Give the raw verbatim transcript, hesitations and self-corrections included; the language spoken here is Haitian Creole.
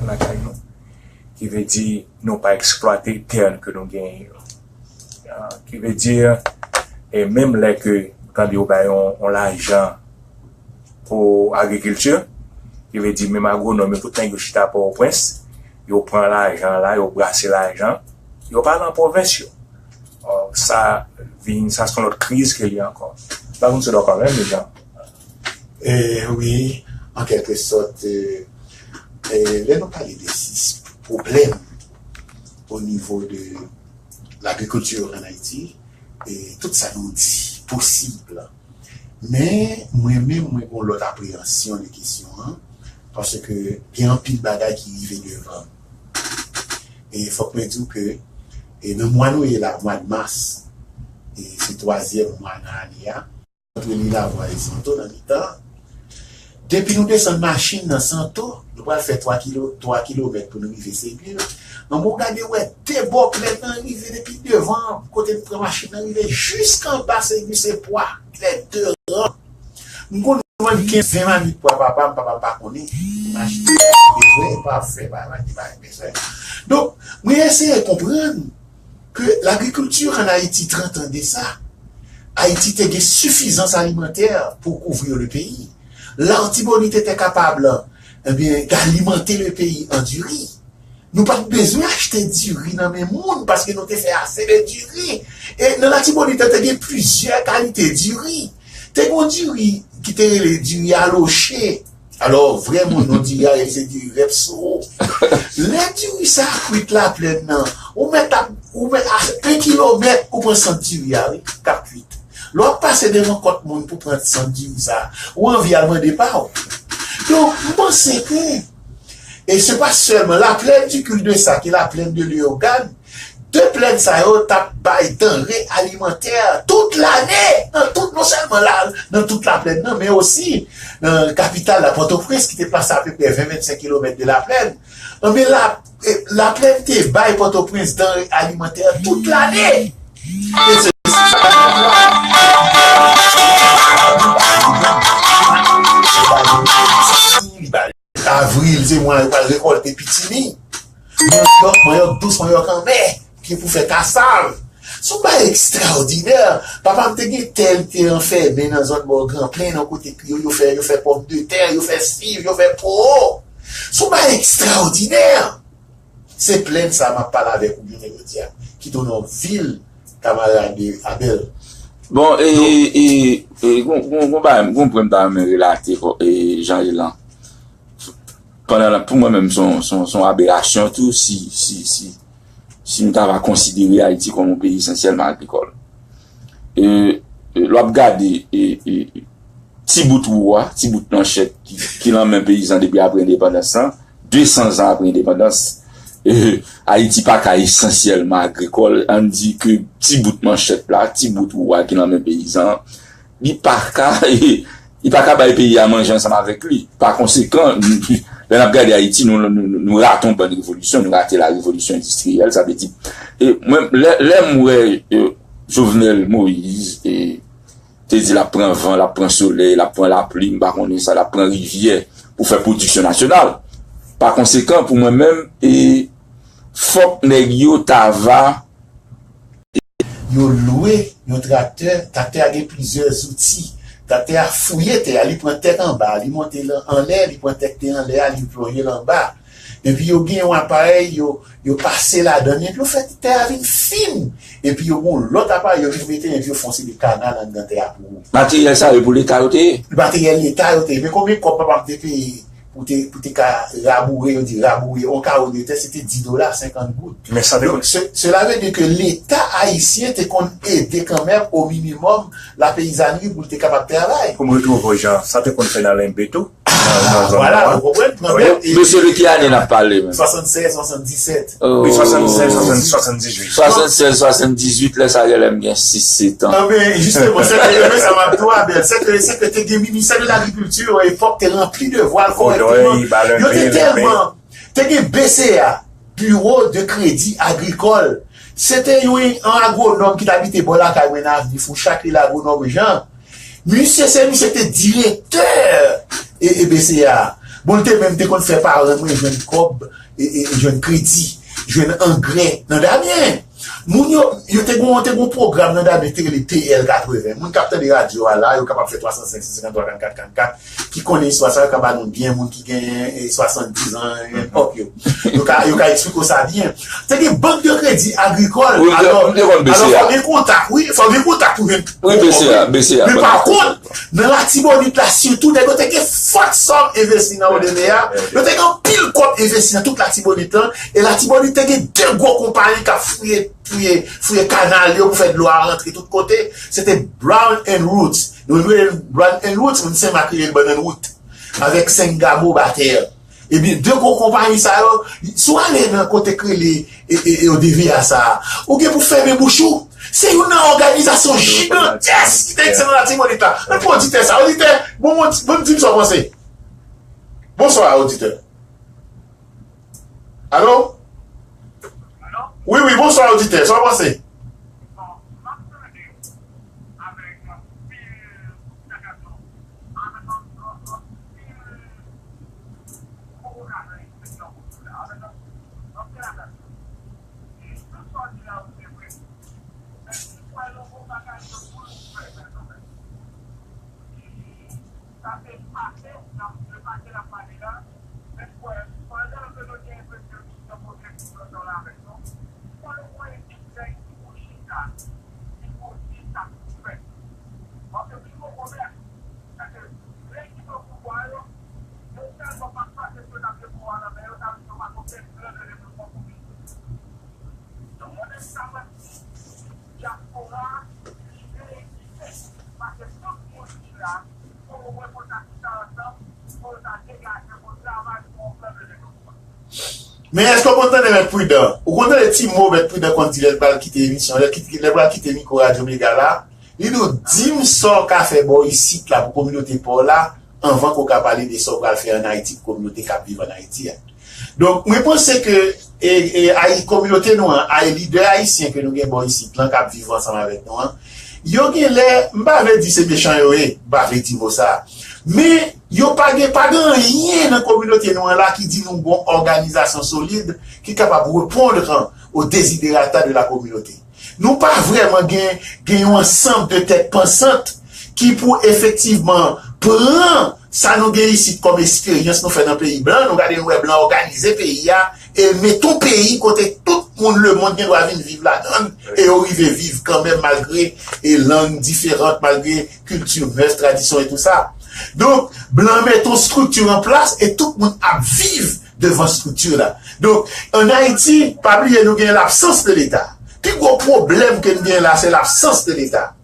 lakay nou. Ki vle di nou pa eksplwate tè ke nou genyen yo. Ah, ki vle di, e menm lè ke tande yo bay yon, yon lajan pou agrikilti, ki vle di menm agwonòm yo, tout nèg yo chita Pòtoprens, yo pran lajan la, yo brase lajan, yo pa nan pwovens yo. Or, sa vin, sa se yon lòt kriz ke li ankò. M pa konn si w dakò avè m, Jean. E, wi, an kèlke sòt, e, e, lè nou pale de sis pwoblèm o nivo de lagrikilti an Ayiti, e, tout sa nou di posib. Men, mwen menm, mwen gen yon lòt apreyansyon de kesyon an, paske gen anpil bagay ki rive devan. E fòk mwen di w ke e nan mwa nou ye la, mwa de mas, e se twazyèm mwa nan ane a, antre Milavwa e Santo nan mitan. Depi nou desann machin nan Santo, nou pral fè twa kilo, twa kilomèt pou nou rive Segil. Anben w gade, w wè de bò plèn nan rive depi devan, kote n pran machin nan, rive jiskanba Segil, se pwa, lè de ran. M konn vann kenz, ven mamit pwa papa m, papa m pa konnen. M achte, bezwen, pa fè, pa manje, pa bezwen. Donk, mwen eseye konprann ke lagrikilti an Ayiti, trant an de sa, Ayiti te gen sifizans alimantè pou kouvrir le pays. L'Artibonite était capable, eh bien, d'alimenter le pays en diri. Nou pa t bezwen achte diri nan men moun, paske nou te fè ase de diri. E nan Latibonit, te gen plizyè kalite diri. Te gen yon diri ki te rele diri aloche. Alò, vrè moun, non diri a, se diri Repso. Lè diri sa kwit laplèn nan, ou mèt ap, ou mèt a en kilomèt, ou pran sant diri a, wi, k ap kwit. Lè w ap pase devan kòt moun pou pran sant diri sa, ou anvi al mande pa w. Donk, m panse ke, e se pa sèlman, la plaine du Cul de Sac e la plaine de Léogâne, de plèn sa yo t ap bay danre alimantè tout lane, nan tout, non sèlman la, nan tout laplèn nan, men osi nan kapital la, Pòtoprens, ki te plase apeprè ven, vennsenk kilomèt de laplèn. Anben, la, e, laplèn te bay Pòtoprens danre alimantè tout lane. E se, avril, se mwa yo pral rekòlte pitimi. Manyòk, manyòk dous, manyòk anmè, ki pou fè kasav. Se yon bagay ekstraòdinè. Papa m te gen tè, li te anfèmen nan zòn bò Gran Plen, nan kote yo, yo fè, yo fè pòmdetè, yo fè siv, yo fè pwo. Se yon bagay ekstraòdinè. Se plèn sa m ap pale avèk ou jounen jodi a, ki tounen yon vil, kamarad Abel. Bon, e, e, e, gon, gon, gon bagay, gon pwen m ta renmen relate, e, Jean Elan. Pandan, pou mwen menm, se yon, se yon, se yon aberasyon tou, si, si, si, si nou ta va konsidere Ayiti kòm yon peyi esansyèlman agrikòl. E, e, lè w ap gade, e, e, ti bout wou a, ti bout manchèt ki, ki nan men peyizan depi apre endepandans lan, de san zan apre endepandans, e, Ayiti pa ka esansyèlman agrikòl, ann di ke ti bout manchèt la, ti bout wou a ki nan men peyizan an, li pa ka, li pa ka bay peyi a manje ansanm avèk li. Pa konsekan, lè n ap gade Ayiti, nou, nou, nou, nou rate yon bann revolisyon, nou rate la revolisyon endistriyèl, sa vle di, e, mwen, lè, lè m wè, e, Jovenel Moïse, e, te di l ap pran van, l ap pran solèy, l ap pran lapli, m pa konnen sa, l ap pran rivyè pou fè pwodiksyon nasyonal. Pa konsekan, pou mwen menm, e, fòk nèg yo ta va Yo lwe yon traktè, traktè a gen plizyè zouti. Traktè a fouye tè a, li pran tè k anba a, li monte l anlè, li pran tè k te anlè a, li plonje l anba. Epi yo gen yon aparèy, yo, yo pase ladan l, epi yo fè tè a vin fin. Epi yo gen yon lòt aparèy, yo vin mete, epi yo fè yon seri de kanal anndan tè a pou ou. Materyèl sa yo pou Leta yo te ye? Materyèl Leta yo te ye. Men konbyen kòb papa m te peye pou te, pou te ka raboure, yo di raboure, yon kawo de tè, se te dis dola senkant goud. Men sa te... Donk, se, cela veut dire que Leta ayisyen te konn ede kanmenm, o minimòm, lapeyizanri pou l te kapab travay. Pou m retwouve w, Jean, sa te konn fèt nan Lenbe tou, nan, nan zòn nò a. Vwala, ou konprann? Kanmenm, e... Mesye, de ki ane n ap pale, menm? Swasannsèz, swasanndiset. Wi, swasannsèz, swasann, swasanndizuit. Swasannsèz, swasanndizuit, lè sa genlè m gen sis, sèt an. Anben, jisteman, se ke, men sa m ap di w, Abel, se ke, se ke te gen Ministè de Lagrikilti, epòk te ranpli devwa l kòrèkteman. Yo te tèlman, te gen B C A, Bureau de Crédit Agricole. Se te yon, yon agwonòm ki t abite bò lakay mwen nan avni Fouchard, ki rele agwonòm Jean. Misye, se misye ki te direktè e, e B C A. Bon, l te menm te konn fè paran mwen jwenn kòb, e, e, jwenn kredi, jwenn angrè nan Damyen. Moun yo, yo te gon, te gon pwogram nan Damyen te rele T L katreven. Moun k ap tande radyo a la, yo kapab fè twa san senk, senk san senkanntwa, karannkat, karannkat, ki konnen istwa sa, yo ka ba nou byen, moun ki genyen, e, swasanndizan and up yo. Yo ka, yo ka eksplike w sa byen. Te gen bank de kredi agrikòl. Wi, alò, m te konn alò, fò gen kontak, wi, fò gen kontak pou jwenn, wi, pou BCA, BCA, men pa kont, nan Latibonit la, sitou, nèg yo te gen fòk sòm envesti nan O D V A. Yo te gen anpil kòb envesti nan tout Latibonit lan. E Latibonit te gen de gwo konpayi k ap fouye, fouye, fouye kanal yo pou fè dlo a rantre tout kote. Se te Brown and Roots. Nou rele l Brown and Roots, moun Senmak rele l Bannann Wout. Avèk Sengamo Batè. Ebyen, de gwo konpayi sa yo, si w ale nan kote k rele, e, e, e, O D V A sa a, ou gen pou fèmen bouch ou. Se youn nan òganizasyon jigantès ki te egziste nan Latibonit la. Ann pran oditè sa. Oditè, bon, bon, bon, di m sa w panse. Bonswa, oditè. Alo? Wi, wi, bonswa, oditè. Sa w panse? Men èske w konn tande Mèt Pridan? Ou konn tande ti mo Mèt Pridan konn di lè l pral kite emisyon, lè l kit-, lè l pral kite mikwo Radyo Mega la? Li di w, di m sa w ka fè bò isit la pou kominote pa w la, anvan ke w ka pale de sa w pral fè ann Ayiti pou kominote k ap viv ann Ayiti a. Donk, mwen panse ke, e, e, Ayi-, kominote nou an, ay-, lidè ayisyen ke nou gen bò isit lan k ap viv ansanm avèk nou an, yo gen lè, m pa vle di se mechan yo ye, m pa vle di mo sa a. Men, yo pa gen, pa gen anyen nan kominote nou an la ki di nou gon òganizasyon solid ki kapab répondre aux desiderata de la communauté. Nou pa vrèman gen, gen yon ansanm de tèt pansant ki pou efektivman pran sa nou gen isit kòm esperyans nou fè nan peyi blan, nou gade nou wè blan òganize peyi a, e mete yon peyi kote tout moun lemonn gen dwa vin viv ladan l, e yo rive viv kanmenm malgre e lang diferan, malgre kilti, mès, tradisyon e tou sa. Donk, blan mete yon estrikti an plas e tout moun ap viv devan estrikti la. Donk, ann Ayiti, pa bliye nou gen l'absence de l'État. Pi gwo pwoblèm ke n gen la, se l'absence de l'État.